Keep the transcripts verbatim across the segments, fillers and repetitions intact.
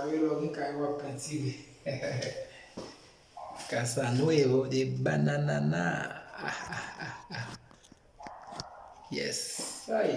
Lè w gen kay, w ap pentire. Casa Nuevo de Bananana. Ah, ah, ah, ah. Yes. Ay.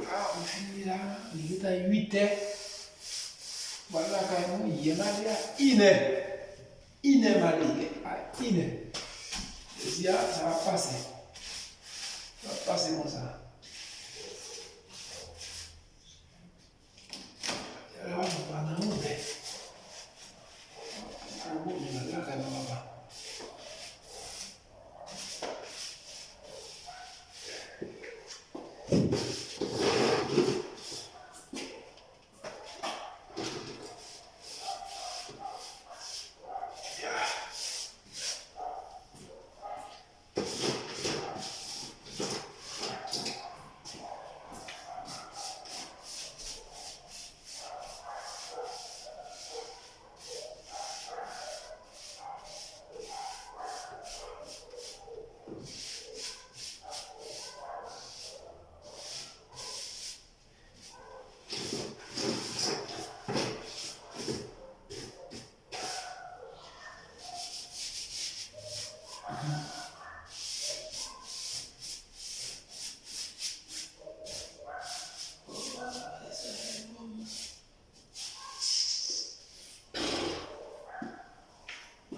Ah, m fini la, li gentan uit è. M al lakay mwen, yè m ale a inè. Inè m ale yè, a inè. Jodi a, sa va pase. Sa va pase konsa. Yè la, m pa nan wout. M pa nan wout, m al lakay mwen papa.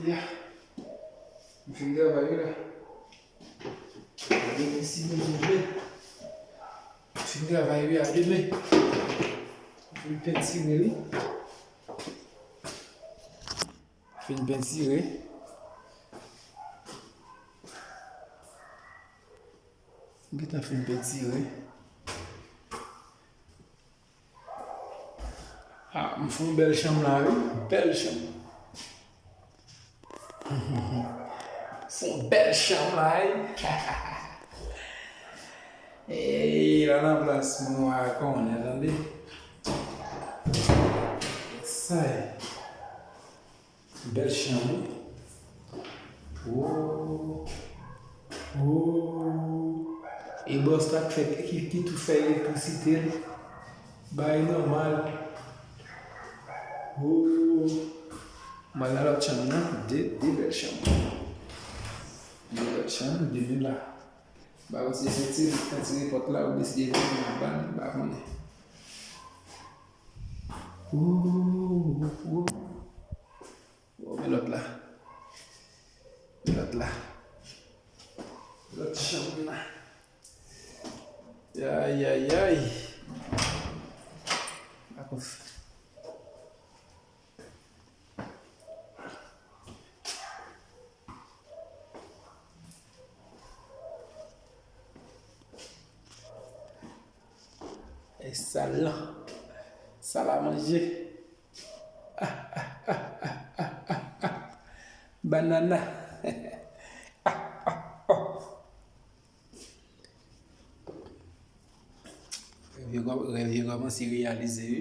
Ya. M fin travay wi la. Demen si Bondye vle. M fin travay wi a demen. M fin pentire li. Fin pentire. M gentan fin pentire. Ah, m fè yon bèl chanm la wi. Bèl chanm. Fè yon bèl chanm la wi. Ey, la nan plas mwen, w a konnen, tande. Sa ye. Bèl chanm wi. Oh. Oh. E bòs la k fè, ki, ki tou fè elektrisite l. Bagay nòmal. Oh. M al nan lòt chanm nan. De, de bèl chanm. De bèl chanm, de bèl la. Ba ou ti fè ti, fè ti repòt la, ou deside vin nan ban, m pa konnen. Oh, oh, oh. Bon, men lòt la. Men lòt la. Lòt chanm la. Ay, ay, ay. Akos. E sal lan. Sal a manje. Banana. Rèv yo kò-, rèv yo kòmanse reyalize wi.